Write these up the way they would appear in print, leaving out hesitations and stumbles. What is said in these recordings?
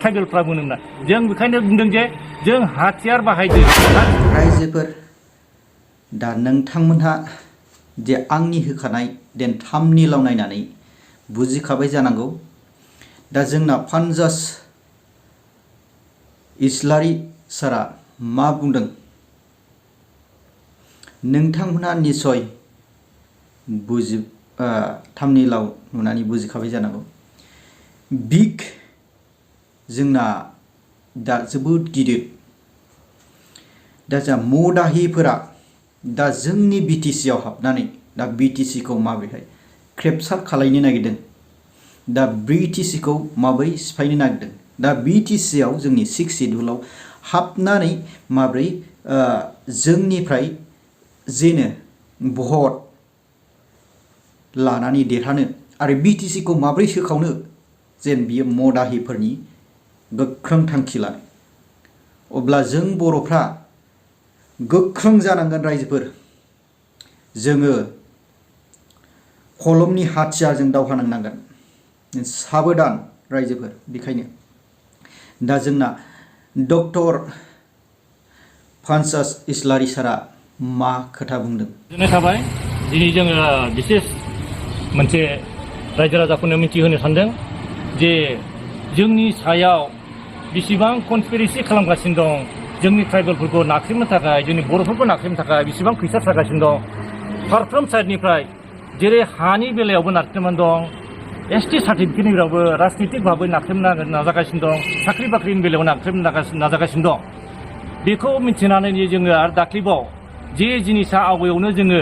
ट्राइबेलफ्रा बुंनो मोना जों बेखायनो बुंदों जे जों हाथियार बाहायदो रायजोफोर दा नोंथांमोनहा जे आंनि होखानाय देन थाम्बनेइलाव नायनानै बुजिखाबाय जानांगौ दा जोंना पानजाज इस्लारि सारा मा बुंदों नोंथांमोनहा निसय थाम्बनेइलाव नुनानै बुजिखाबाय जानांगौ बिग जोंना दा जोबोद गिदिर दा जा मदाहिफोरा दा जोंनि BTC आव हाबनानै दा BTC खौ माबोरैहाय क्रेपसार खालायनो नागिरदों दा BTC खौ माबोरै सिफायनो नागिरदों दा BTC आव जोंनि 6 शेड्युलाव हाबनानै माबोरै जोंनिफ्राय जेनो भट लानानै देरहानो आरो BTC खौ माबोरै सोखावनो जेन बियो मदाहिफोरनि गोख्रों थांखि लानाय अब्ला जों बर'फ्रा गोख्रों जानांगोन रायजोफोर जोङो खलमनि हाथियारजों दावहा नांनांगोन साबधान रायजोफोर बेखायनो दा जोंना डक्टर पानजाज इस्लारि सारा मा खोथा बुंदों गोजोननाय थाबाय दिनै जोङो बिसेस मोनसे रायजो राजाफोरनो मिथिहोनो सानदों जे जोंनि सायाव बेसेबां कनस्पिरेसि खालामगासिनो दं जोंनि ट्राइबेलफोरखौ नाख्रेबनो थाखाय जोंनि बर'फोरखौ नाख्रेबनो थाखाय बेसेबां फैसा सारगासिनो दं फारफ्रोम साइडनिफ्राय जेरै हानि बेलायावबो नाख्रेबनानै दं ST सार्टिफिकेटनि बेलायावबो राजनितिक भाबै नाख्रेबनो नाजागासिनो दं साख्रि बाख्रिनि बेलायाव नाख्रेबनो नाजागासिनो दं बेखौ मिथिनानै जोङो आरो दाख्लैबाव जे जिनिसा आवगायावनो जोङो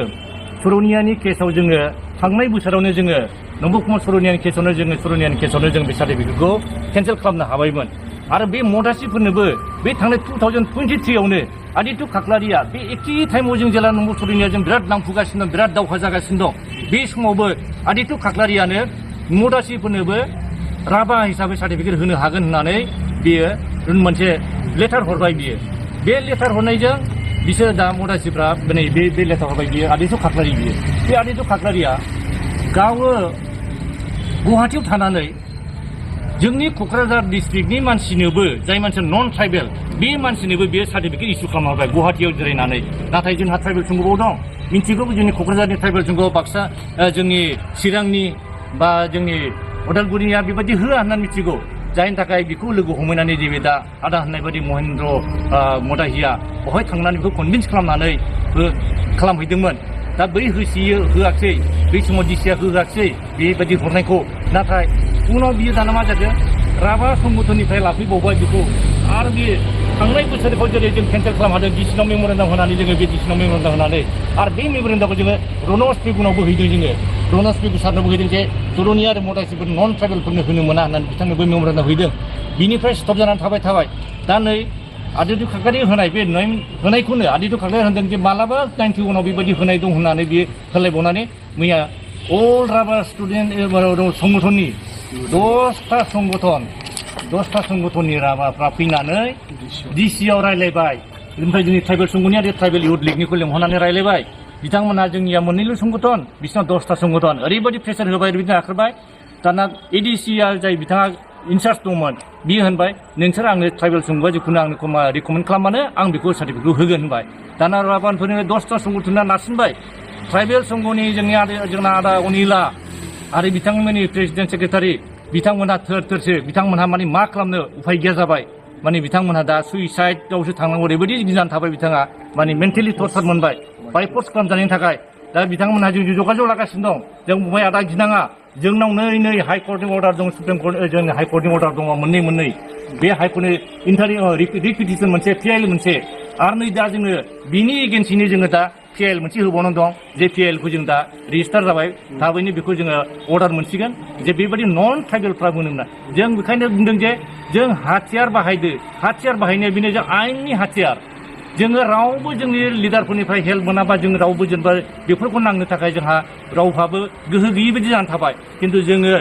सरनियानि केसाव जोङो थांनाय बोसोरावनो जोङो नम्बर कुमार सरनियानि केसावनो जों बे सार्टिफिकेटखौ केन्सेल खालामनो हाबायमोन आरो बे मदासिफोरनोबो बे थांनाय 2023 आवनो आदित्य खाख्लारिया बे एखे टाइमाव जों जेला नम्बर सरनियाजों बिराद नांफुगासिनो दं बिराद दावहा जागासिनो दं बे समावबो आदित्य खाख्लारियानो मदासिफोरनोबो राभा हिसाबै सार्टिफिकेट होनो हागोन होननानै बियो मोनसे लेटार हरबाय बियो बे लेटार हरनायजों बिसोर दा मदासिफ्रा बे लेटार हरबाय बियो आदित्य खाख्लारि बियो बे आदित्य खाख्लारिया गावो गुवाहाटीयाव थानानै जोंनि क'क्राझार डिस्ट्रिक्टनि मानसिनोबो जाय मानसिया नन ट्राइबेल बे मानसिनोबो बे सार्टिफिकेट इस्यु खालामना होबाय गुवाहाटीयाव जिरायनानै नाथाय जोंहा ट्राइबेल संघआव दं मिथिगौ जोंनि क'क्राझारनि ट्राइबेल संघ बाक्सा जोंनि चिरांनि बा जोंनि उदालगुरिया बेबायदि होआ होननानै मिथिगौ जायनि थाखाय बेखौ लोगो हमहैनानै जे दा आदा होननाय बायदि महेन्द्र मदाहिया बहाय थांनानै बेखौ कनभिन्स खालामनानै खालामहैदोंमोन दा बै होआखै बै समाव डिसिआ होआखै बेबायदि हरनायखौ नाथाय उनाव बियो दाना मा जाखो राभा संगठननिफ्राय लाफैबावबाय बेखौ आरो बे थांनाय बोसोरखौ जेरै जों केन्सेल खालामदों डिसिनाव मेम'रेन्डाम होनानै जोङो बे डिसिनाव मेम'रेन्डाम होनानै आरो बे मेम'रेन्डामखौ जोङो रनस पेगुनावबो हैदों जोङो रनस पेगु सारनोबो हैदों जे सरनिया आरो मदासिफोर नन ट्राइबेलफोरनो होनो मोना होननानै बिथांनोबो मेम'रेन्डाम हैदों बिनिफ्राय स्टप जानानै थाबाय दा नै आदित्य खाख्लारि होनाय बे होनायखौनो आदित्य खाख्लारि होनदों जे मालाबा 91आव बेबायदि होनाय दं होननानै बियो होलायबावनानै मैया अल राभा स्टुडेन्ट संगठननि 10टा संगठननि राभाफ्रा फैनानै डिसिआव रायलायबाय ओमफ्राय जोंनि ट्राइबेल संघनि आरो ट्राइबेल इउथ लिगनिखौ लेंहरनानै रायलायबाय बिथांमोनहा जोंनिया मोननैल' संगठन बिसोरनाव 10टा संगठन ओरैबायदि प्रेसार होबाय ओरैबायदि नाख्रेबबाय दाना एडिसिआ जाय बिथाङा इनचार्ज दंमोन बियो होनबाय नोंसोर आंनो ट्राइबेल संघआ जिखुनु आंनो रिकमेन्ड खालामबानो आं बेखौ सार्टिफिकेटखौ होगोन होनबाय दाना राभाफोरनो 10टा संगठना नारसिनबाय ट्राइबेल संघनि जोंना आदा अनिला आरो बिथांमोननि प्रेसिडेन्ट सेक्रेटारि बिथांमोनहा थोरसो बिथांमोनहा माने मा खालामनो उफाय गैया जाबाय माने बिथांमोनहा दा सुइसाइडआवसो थांनांगौ ओरैबायदि गिनानै थाबाय बिथाङा माने मेन्टेलि टर्चार मोनबाय बाय फर्स खालामजानायनि थाखाय दा बिथांमोनहा जों जगाजग लागासिनो दं जों बुंबाय आदा गिनाङा जोंनाव नै हाइकर्टनि अर्डार दं सुप्रिम कर्ट जोंनि हाइकर्टनि अर्डार दङ मोननै बे हाइकर्टनि रिपिटिसन मोनसे पिएल मोनसे आरो नै दा जोङो बिनि एगेन्सिनि जोङो दा पिएल मोनसे होबावनानै दं जे पिएलखौ जों दा रेजिस्टार जाबाय थाबैनो बेखौ जोङो अर्डार मोनसिगोन जे बेबायदि नन ट्राइबेलफ्रा बुंनो मोना जों बेखायनो बुंदों जे जों हाथियार बाहायदो हाथियार बाहायनाया बेनो जों आयेननि हाथियार जोङो रावबो जोंनि लिडारफोरनिफ्राय हेल्प मोनाबा जों रावबो जेनेबा बेफोरखौ नांनो थाखाय जोंहा रावहाबो गोहो गैयि बायदि जानानै थाबाय खिन्थु जोङो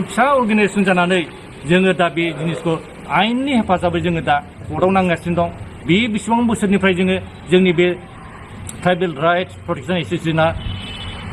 फिसा अर्गेनाइजेसन जानानै जोङो दा बे जिनिसखौ आयेननि हेफाजाबै जोङो दा कर्टआव नांगासिनो दं बे बेसेबां बोसोरनिफ्राय जोङो जोंनि बे ट्राइबेल राइट्स प्रटेक्सन एसोसिएशना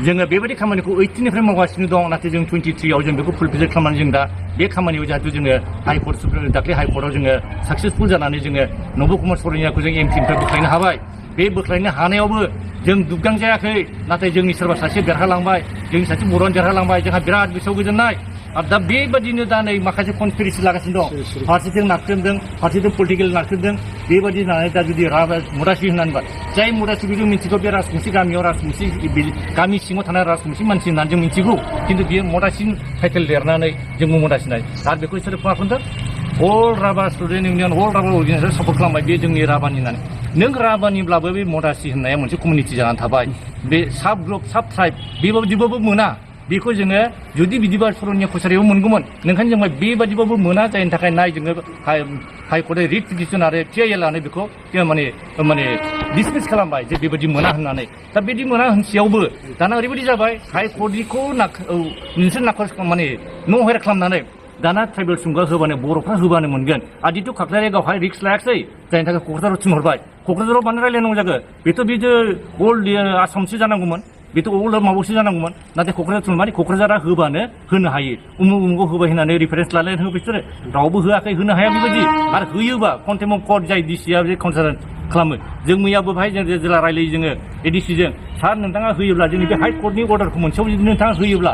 जोङो बेबायदि खामानिखौ 18निफ्राय मावगासिनो दं नाथाय जों 23आव जों बेखौ फुलफिल खालामनानै जों दा बे खामानियाव जाहाथे जोङो हाइकर्ट दाख्लै हाइकर्टआव जोङो साक्सेसफुल जानानै जोङो नब कुमार सरैयाखौ जों एमपिनिफ्राय बोख्लायनो हाबाय बे बोख्लायनो हानायावबो जों दुबगां जायाखै नाथाय जोंनि सोरबा सासे देरहालांबाय जोंनि सासे बर'आनो देरहालांबाय जोंहा बिराद गोसोआव गोजोननाय आरो दा बेबादिनो दा नै माखासे कनस्पिरेसि लागासिनो दं फारसेथिं नारख्रेमदों फारसेथिं पलिटिकेल नारख्रेमदों बेबादि होननानै दा जुदि मुदासि होननानै जाय मुदासिखौ जों मिथिगौ बे राजबंसि गामियाव राजबंसि गामि सिङाव थानाय राजबंसि मानसि होननानै जों मिथिगौ खिन्थु बियो मदासिन टाइटेल देरनानै जोंबो मदासिनाय आरो बेखौ बिसोरो मा खालामदों अल राभा स्टुडेन्ट इउनियन अल राभा अर्गेनाइजेसन सापर्ट खालामबाय बे जोंनि राभानि होननानै नों राभानिब्लाबो बे मदासि होननाया मोनसे कमिउनिटि जानानै थाबाय बे साब ग्रुप साब ट्राइब बेबादिबाबो मोना बेखौ जोङो जुदि बिदिबा सरनिया कसारियाव मोनगौमोन नोंखायनो जों बेबादिबाबो मोना जायनि थाखाय नाय जोङो हाइकर्टआ रिट पिटिसन आरो TIL लानो बेखौ माने डिसमिस खालामबाय जे बेबायदि मोना होननानै दा बिदि मोना होनसेयावबो दाना ओरैबायदि जाबाय हाइकर्टनिखौ नोंसोर माने नहेर खालामनानै दाना ट्राइबेल सुंगा होबानो बर'फ्रा होबानो मोनगोन आदित्य खाख्लारिया गावहाय रिक्स लायाखै जायनि थाखाय क'क्राझाराव थिनहरबाय क'क्राझाराव मानो रायलायनांगौ जाखो बेथ' अल आसामसो जानांगौमोन बेथ' अल माबायावसो जानांगौमोन नाथाय क'क्राझार माने क'क्राझारा होबानो होनो हायो उमुखौ होबाय होननानै रिफारेन्स लालायनानै होबाय बिसोरो रावबो होआखै होनो हाया बेबायदि आरो होयोबा कन्टेम्प अफ कर्ट जाय डिसिआ बे कनसार्न खालामो जों मैयाबो बाहाय जों जेला रायलायो जोङो एडिसिजों सार नोंथाङा होयोब्ला जोंनि बे हाइकर्टनि अर्डारखौ मोनसेयाव जुदि नोंथाङा होयोब्ला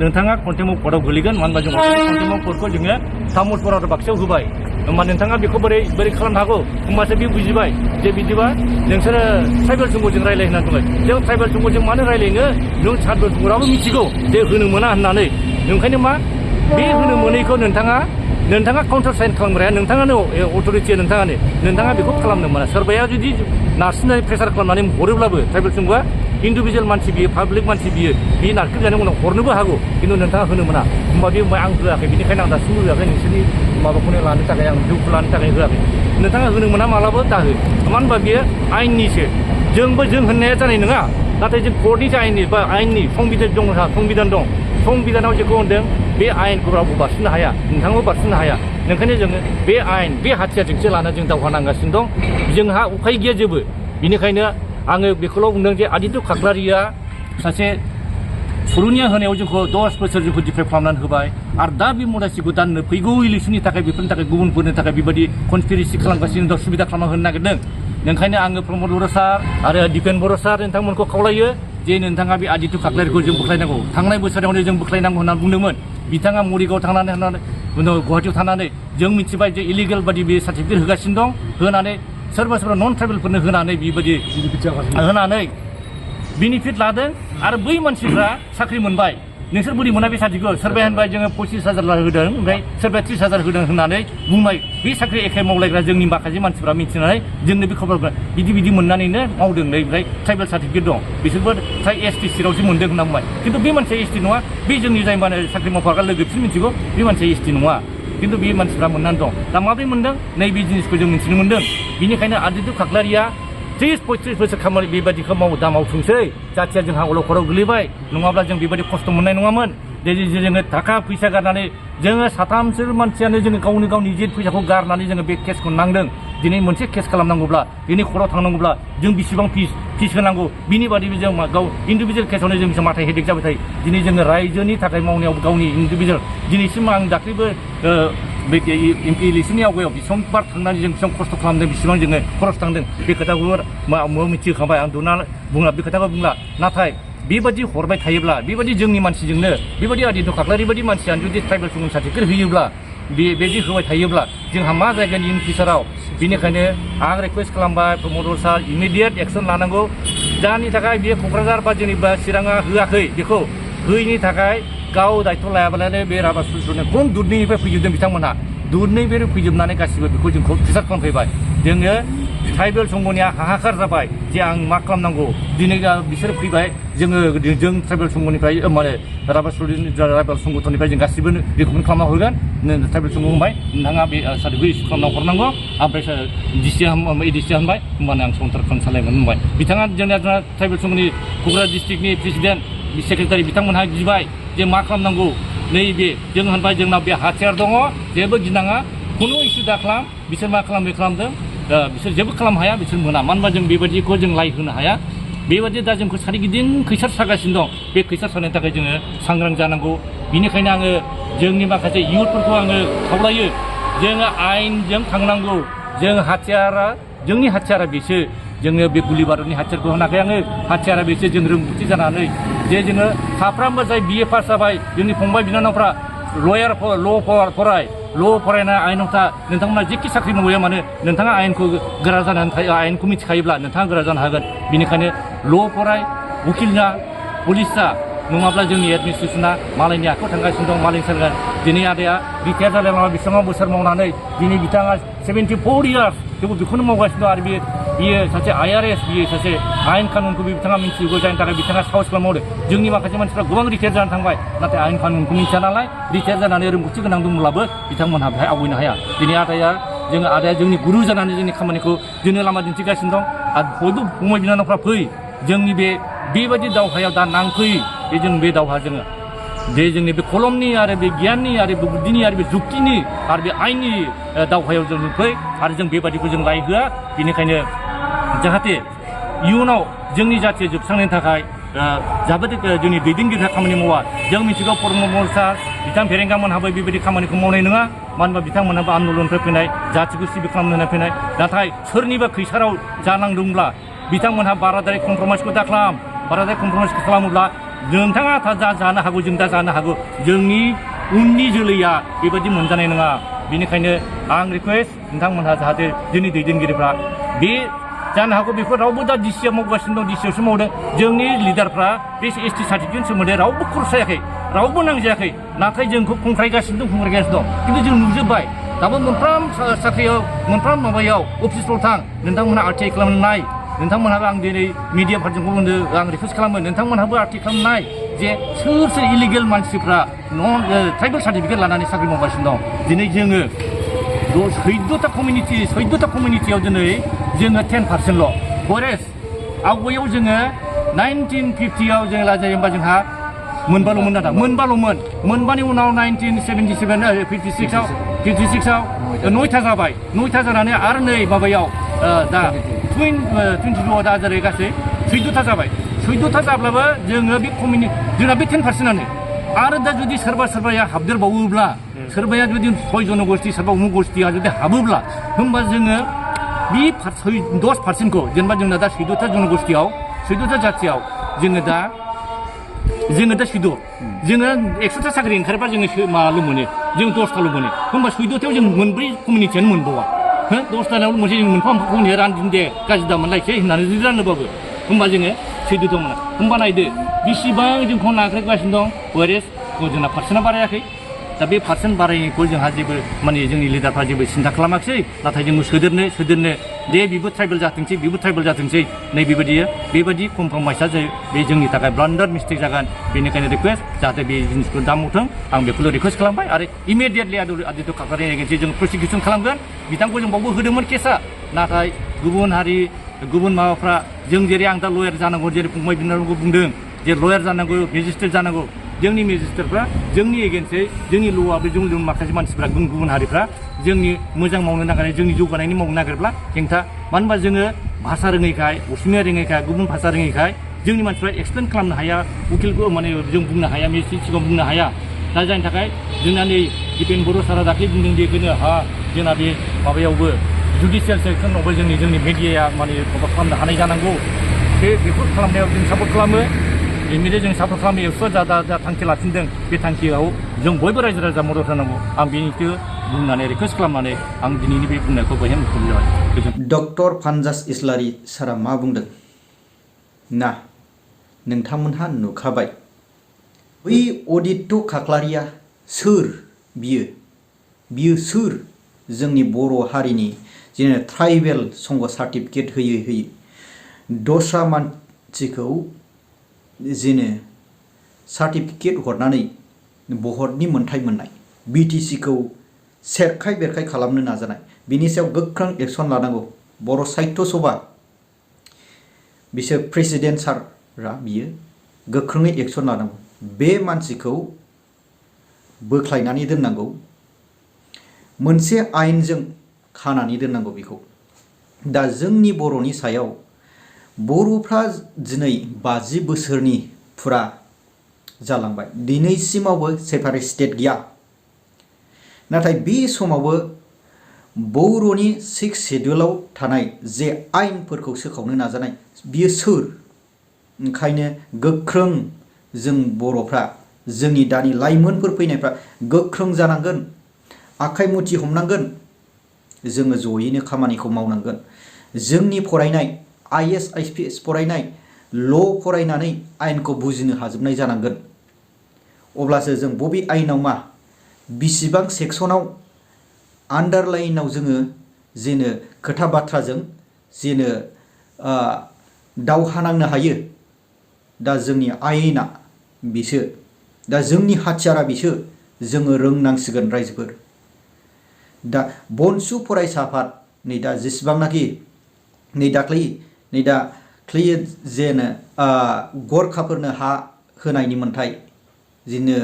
नोंथाङा कन्टेम्प अफ कर्टआव गोलैगोन मानो होनबा जों कन्टेम्प अफ कर्टखौ जोङो तामुलपुर आरो बाक्सायाव होबाय होमबा नोंथाङा बेखौ बोरै खालामनो हागौ होमबासो बे बुजिबाय जे बिदिबा नोंसोरो ट्राइबेल संग'जों रायलाय होननानै बुंबाय जों ट्राइबेल संग'जों मानो रायलायनो जों ट्राइबेल संग'आबो मिथिगौ जे होनो मोना होननानै ओंखायनो मा बे होनो मोनैखौ नोंथाङा काउन्टार साइन खालामग्राया नोंथाङानो अथ'रिटिया नोंथाङा बेखौ खालामनो मोना सोरबाया जुदि नारसिननानै प्रेसार खालामनानै हरोब्लाबो ट्राइबेल संग'आ इन्डिभिजुवेल मानसि बियो पाब्लिक मानसि बियो बे नारख्रेबजानायनि उनाव हरनोबो हागौ खिन्थु नोंथाङा होनो मोना होमबा बे आं होआखै बेनिखायनो आं दासिमबो होआखै नोंसोरनि माबाखौनो लानो थाखाय आं जिउखौ लानो थाखाय होआखै नोंथाङा होनो मोना मालाबो दाहो मानो होनबा बेयो आइननिसो जों होननाया जानाय नङा नाथाय जों कर्टनिसो आइननि संबिधान दं संबिधान दं संबिधानाव जेखौ होनदों बे आइनखौ रावबो बारसिननो हाया नोंथाङाबो बारसिननो हाया ओंखायनो जोङो बे आइन बे हाथियारजोंसो लाना जों दावहा नांगासिनो दं जोंहा उफाय गैया जेबो बेनिखायनो आङो बेखौल' बुंदों जे आदित्य खाख्लारिया सासे सुरुनिया होनायाव जोंखौ 10 बोसोर जोंखौ डिप्राइभ खालामनानै होबाय आरो दा बे मदासिखौ दाननो फैगौ इलेक्सननि थाखाय बेफोरनि थाखाय गुबुनफोरनि थाखाय बेबायदि कनस्पिरेसि खालामगासिनो दं सुबिदा खालामना होनो नागिरदों ओंखायनो आङो प्रमद बर' सार आरो दिपेन बर' सार नोंथांमोनखौ खावलायो जे नोंथाङा बे आदित्य खाख्लारिखौ जों बोख्लायनांगौ थांनाय बोसोरावनो जों बोख्लायनांगौ होननानै बुंदोंमोन बिथाङा मरिगाव थांनानै गुवाहाटियाव थानानै जों मिथिबाय जे इलिगेल बादि बे सार्टिफिकेट होगासिनो दं होनानै सोरबा नन ट्राइबेलफोरनो होनानै बेबायदि होनानै बेनिफिट लादों आरो बै मानसिफ्रा साख्रि मोनबाय नोंसोर बोरै मोना बे साख्रिखौ सोरबाया होनबाय जोङो 25,000 होदों ओमफ्राय सोरबाया 30,000 होदों होननानै बुंबाय बे साख्रि एखे मावलायग्रा जोंनि माखासे मानसिफ्रा मिथिनानै जोंनो बे खबरखौ बिदि मोननानैनो मावदों ओमफ्राय ट्राइबेल सार्टिफिकेट दं बिसोरबो फ्राय ST सिटआवसो मोनदों होनना बुंबाय खिन्थु बे मानसिया ST नङा बे जोंनि जाय माने साख्रि मावफाग्रा लोगो बिसोर मिथिगौ बे मानसिया ST नङा खिन्थु बे मानसिफ्रा मोननानै दं दा माब्रै मोनदों नैबे जिनिसखौ जों मिथिनो मोनदों बेनिखायनो आदित्य खाख्लारिया 30-35 बोसोर खामानि बेबायदिखौ दा मावथोंसै जाथिया जोंहा अलखराव गोलैबाय नङाब्ला जों बेबायदि खस्थ' मोननाय नङामोन जोङो थाखा फैसा गारनानै जोङो साथामसो मानसियानो जोङो गावनि निजे फैसाखौ गारनानै जोङो बे केसखौ नांदों दिनै मोनसे केस खालामनांगौब्ला दिनै कर्टआव थांनांगौब्ला जों बेसेबां फिस होनांगौ बिनि बादैबो जों गाव इन्डिभिजुवेल केसावनो जों माथाय हेडेक जाबाय थायो दिनै जोङो रायजोनि थाखाय मावनायाव गावनि इन्डिभिजुवेल दिनैसिम आं दाख्लैबो बे एमपि इलेक्सननि आवगायाव बेसेबांबार थांनानै जों बेसेबां खस्थ' खालामदों बेसेबां जोङो खरस थांदों बे खोथाखौ मिथिखांबाय आं बुंला बे खोथाखौ बुंला नाथाय बेबायदि हरबाय थायोब्ला बेबायदि जोंनि मानसिजोंनो बेबायदि आदित्य खाख्लारि बायदि मानसियानो जुदि ट्राइबेल सुबुं सार्टिफिकेट होयोब्ला बेबायदि होबाय थायोब्ला जोंहा मा जागोन इन फिउचाराव बेनिखायनो आं रिकुवेस्ट खालामबाय प्रमद सार इमिडियेट एक्सन लानांगौ जायनि थाखाय बे क'क्राझार बा जेनेबा चिराङा होआखै बेखौ होयैनि थाखाय गाव दायथ' लायाबालानो बे राभा सुरनो खम दुधनैनिफ्राय फैजोबदों बिथांमोनहा दुधनैनिफ्राय फैजोबनानै गासिबो बेखौ जोंखौ प्रेसार खालामफैबाय जोङो ट्राइबेल संग'निया हाहाकार जाबाय जे आं मा खालामनांगौ दिनै बिसोर फैबाय जों ट्राइबेल संग'निफ्राय माने राभा संगठननिफ्राय जों गासिबो रिकमेन्ड खालामना हरगोन ट्राइबेल संग' होनबाय नोंथाङा बे सार्टिफिकेट इस्यु खालामना हरनांगौ ओमफ्राय एडिसिया होनबाय होमबानो आं संथारखौनो सालायगोन होनबाय बिथाङा जोंना ट्राइबेल संग'नि क'क्राझार डिस्ट्रिक्टनि प्रेसिडेन्ट सेक्रेटारि बिथांमोनहा गिबाय जे मा खालामनांगौ नैबे जों होनबाय जोंनाव बे हाथियार दङ जेबो गिनाङा खुनु इस्यु दा खालाम बिसोर मा खालामदों बिसोर जेबो खालामनो हाया बिसोर मोना मानो होनबा जों बेबायदिखौ जों लाइ होनो हाया बेबादि दा जोंखौ सोरगिदिं खैसार सागासिनो दं बे खैसार सानायनि थाखाय जोङो सांग्रां जानांगौ बेनिखायनो आङो जोंनि माखासे इयुथफोरखौ आङो खावलायो जोङो आयेनजों थांनांगौ जोंनि हाथियारा बेसो जोङो बे गुलि बारुदनि हाथियारखौ होनाखै आङो हाथियारा बेसो जों रोंगौथि जानानै जे जोङो साफ्रोमबो जाय बिए पास जाबाय जोंनि फंबाय बिनानावफ्रा ल' फरायनाय आयेनावथा नोंथांमोना जेखि साख्रि मावया मानो नोंथाङा आयेनखौ गोरा जानानै थायो आयेनखौ मिथिखायोब्ला नोंथाङा गोरा जानो हागोन बेनिखायनो ल' फराय उकिल जा पुलिस जा नङाब्ला जोंनि एडमिनिस्ट्रेसना मालायनि आखायाव थांगासिनो दं मालायनि सोरगोन दिनै आदाया रिटायार जालायनानै बेसेबां बोसोर मावनानै दिनै बिथाङा 74 इयार्स थेवबो बेखौनो मावगासिनो दं आरो बियो सासे IRS बियो सासे आयेन कानुनखौ बिथाङा मिथिगौ जायनि थाखाय बिथाङा साहस खालामदों जोंनि माखासे मानसिफ्रा गोबां रिटायार जानानै थांबाय नाथाय आयेन कानुनखौ मिथिया नालाय रिटायार जानानै रोंगौथि गोनां दंब्लाबो बिथांमोनहा बेहाय आवगायनो हाया दिनै आदाया जोंनि गुरु जानानै जोंनि खामानिखौ जोंनो लामा दिन्थिगासिनो दं आरो बयबो फंबाय बिनानावफ्रा फै जोंनि बेबायदि दावहायाव दा नांफै बे दावहा जोङो जोंनि बे कलमनि आरो बे गियाननि आरो बे बुद्धिनि आरो बे जुक्तिनि आरो बे आयेननि दावहायाव जों फै आरो जों बेबादिखौ जों लाय होआ बेनिखायनो जाहाथे इयुनाव जोंनि जाथिया जोबस्रांनायनि थाखाय जाहाथे जोंनि दैदेनगिरिफ्रा खामानि मावा जों मिथिगौ प्रमद सार बिथां फेरेंगामोनहाबो बेबायदि खामानिखौ मावनाय नङा मानो होनबा बिथांमोनहाबो आन्दलननिफ्राय फैनाय जाथिखौ सिबिं खालामनो होना फैनाय नाथाय सोरनिबा खैसाराव जानांदोंब्ला बिथांमोनहा बाराद्राय कमप्रमाइसखौ दाखालाम बाराद्राय कमप्रमाइसखौ खालामोब्ला नोंथाङा जानो हागौ जों दा जानो हागौ जोंनि उननि जोलैया बेबायदि मोनजानाय नङा बेनिखायनो आं रिकुवेस्ट नोंथांमोनहा जाहाथे जोंनि दैदेनगिरिफ्रा बे जानो हागौ बेखौ रावबो दा डिसिआव मावगासिनो दं डिसिआवसो मावदों जोंनि लिडारफ्रा बे ST सार्टिफिकेटनि सोमोन्दै रावबो खरसायाखै रावबो नांजायाखै नाथाय जोंखौ खुंख्रायगासिनो दं खिन्थु जों नुजोब्बाय दाबो मोनफ्रोम साख्रियाव मोनफ्रोम माबायाव अफिसफ्राव थां नोंथांमोनहा RTI खालामनाय नोंथांमोनहाबो आं दिनै मिडिया पार्टिखौ बुंदों आं रिकुवेस्ट खालामो नोंथांमोनहाबो RTI खालामनाय जे सोर इलिगेल मानसिफ्रा ट्राइबेल सार्टिफिकेट लानानै साख्रि मावगासिनो दं दिनै जोङो 14टा कमिउनिटियाव दिनै जोङो 10%ल' फरेस्ट आवगायाव जोङो 1950आव जों लाजायोबा जोंहा मोनबाल'मोन आदा मोनबानि उनाव 56आव 9था जाबाय 9था जानानै आरो नै माबायाव दा 22 दा जेरै गासै 14था जाबाय 14था जाब्लाबो जोङो बे जोंना बे 10%आनो आरो दा जुदि सोरबाया हाबदेरबावोब्ला सोरबाया जुदि 6 जनगोष्ठी सोरबा उमुक गोष्ठीया जुदि हाबोब्ला होमबा जोङो बे 10%खौ जेनेबा जोंना दा 14था जनगोष्ठीयाव 14था जाथियाव जोङो दा 14 जोङो 100टा साख्रि ओंखारोबा जोङो माल' मोनो जों 10टाल' मोनो होमबा 14थायाव जों मोनब्रै कमिउनिटियानो मोनबावा 10टायाव मोनसे जों मोनफा मोनफा रानदिन दे गाज्रि दा मोनलायसै होननानै जुदि रानोबाबो होमबा जोङो 14 मोना होमबा नायदो बेसिबां जोंखौ नाख्रेबगासिनो दं वेरेस्ट जोंना पार्सेन्टआ बारायाखै दा बे पार्सेन्ट बारायनायखौ जोंहा जेबो माने जोंनि लिडारफ्रा जेबो सिन्था खालामाखिसै नाथाय जों सोदेरनो दे बेबो ट्राइबेल जाथोंसै नै बेबायदि कमप्रमाइसआ बे जोंनि थाखाय ब्लान्डार मिस्टेक जागोन बेनिखायनो रिकुवेस्ट जाहाथे बे जिनिसखौ दा मावथों आं बेखौल' रिकुवेस्ट खालामबाय आरो इमिडियेटलि आदित्य खाख्लारि एगेन्सै जों प्रसिकिउसन खालामगोन बिथांखौ जों बावबो होदोंमोन केसा नाथाय गुबुन माबाफ्रा जों जेरै आं दा लयार जानांगौ जेरै फंबाय बिनानावखौ बुंदों जे लयार जानांगौ मेजिस्ट्रेट जानांगौ जोंनि मेजिस्ट्रेटफ्रा जोंनि एगेन्सै जोंनि ल'आबो जों माखासे मानसिफ्रा गुबुन हारिफ्रा जोंनि मोजां मावनो नागिरनाय जोंनि जौगानायनि मावनो नागिरब्ला हेंथा मानो होनबा जोङो भाषा रोङैखाय असमिया रोङैखाय गुबुन भाषा रोङैखाय जोंनि मानसिफ्रा एक्सप्लेन खालामनो हाया उकिलखौ माने जों बुंनो हाया मेजिस्ट्रेट सिगाङाव बुंनो हाया दा जायनि थाखाय जोंना नै दिपेन बर' सारा दाख्लै बुंदों बेखौनो जोंना बे माबायावबो जुडिसियेल सेक्सनावबो जोंनि मिडियाया माने माबा खालामनो हानाय जानांगौ बेफोर खालामनायाव जों सापर्ट खालामो इमिडियेट जों सापर्ट खालामो एक्सुवा जा थांखि लाफिनदों बे थांखियाव जों बयबो रायजो राजा मदद होनांगौ आं बेनिखौ बुंनानै रिकुवेस्ट खालामनानै आं दिनैनि बे बुंनायखौ बेहाय मुखुब जाबाय डक्टर पानजाज इस्लारि सारा मा बुंदों ना नोंथांमोनहा नुखाबाय बै आदित्य खाख्लारिया सोर बियो सोर जोंनि बर' हारिनि जेने ट्राइबेल संघ सार्टिफिकेट होयै दस्रा मानसिखौ जेने सार्टिफिकेट हरनानै भटनि मोन्थाय मोननाय BTCखौ सेरखाय बेरखाय खालामनो नाजानाय बिनि सायाव गोख्रों एक्सन लानांगौ बर' साहित्य सभा बिसोर प्रेसिडेन्ट सारआ बियो गोख्रोङै एक्सन लानांगौ बे मानसिखौ बोख्लायनानै दोननांगौ मोनसे आयेनजों खानानै दोननांगौ बेखौ दा जोंनि बर'नि सायाव बर'फ्रा दिनै 50 बोसोरनि फुरा जालांबाय दिनैसिमावबो सेपारेट स्टेट गैया नाथाय बे समावबो बर'नि 6 शेड्यूलाव थानाय जे आयेनफोरखौ सोखावनो नाजानाय बियो सोर ओंखायनो गोख्रों जों बर'फ्रा जोंनि दानि लाइमोनफोर फैनायफ्रा गोख्रों जानांगोन आखाइ मुथि हमनांगोन जोङो जयैनो खामानिखौ मावनांगोन जोंनि फरायनाय IAS IPS फरायनाय ल' फरायनानै आयेनखौ बुजिनो हाजोबनाय जानांगोन अब्लासो जों बबे आयेनाव मा बिसिबां सेक्सनाव आन्डारलाइनाव जोङो जेनो खोथा बाथ्राजों जेनो दावहा नांनो हायो दा जोंनि आयेना बिसो दा जोंनि हाथियारा बिसो जोङो रोंनांसिगोन रायजोफोर दा बनसु फरायसा आफाद नै दा जेसेबांनाखि नै दाख्लै जेनो गरखाफोरनो हा होनायनि मोन्थाय जिनो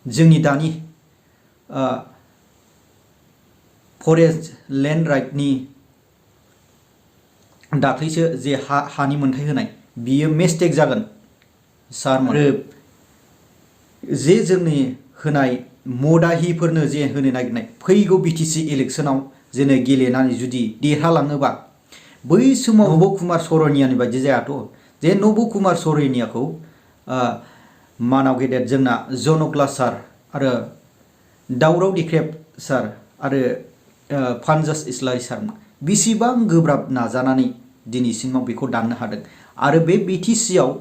जोंनि दानि फरेस्ट लेन्ड राइटनि दाख्लैसो जे हानि मोन्थाय होनाय बियो मिस्टेक जागोन सार आरो जे जोंनि होनाय मदाहिफोरनो जे होनो नागिरनाय फैगौ BTC इलेक्सनाव जेनो गेलेनानै जुदि देरहालाङोबा बै समाव नब कुमार सरनियानि बायदि जायाथ' जे नब कुमार सरनियाखौ मानाव गेदेर जोंना जनकला सार आरो दावराव दिख्रेब सार आरो पानजाज इस्लारि सार बिसिबां गोब्राब नाजानानै दिनैसिमाव बेखौ दाननो हादों आरो बे BTCआव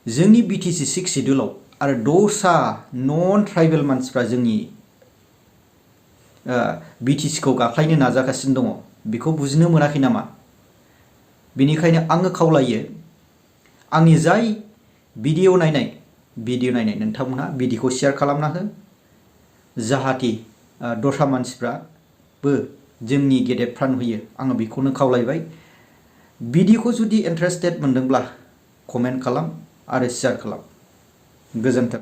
जोंनि BTC 6 शेड्यूलाव आरो दस्रा नन ट्राइबेल मानसिफ्रा जोंनि BTCखौ गाख्लायनो नाजागासिनो दङ बेखौ बुजिनो मोनाखै नामा बेनिखायनो आङो खावलायो आंनि जाय भिडिअ नायनाय नोंथांमोनहा भिडिअखौ शेयार खालामना हो जाहाथे दस्रा मानसिफ्राबो जोंनि गेदेरफ्रा नुयो आङो बेखौनो खावलायबाय भिडिअखौ जुदि इन्टारेस्टेड मोनदोंब्ला कमेन्ट खालाम आरो शेयार खालाम गोजोन्थों।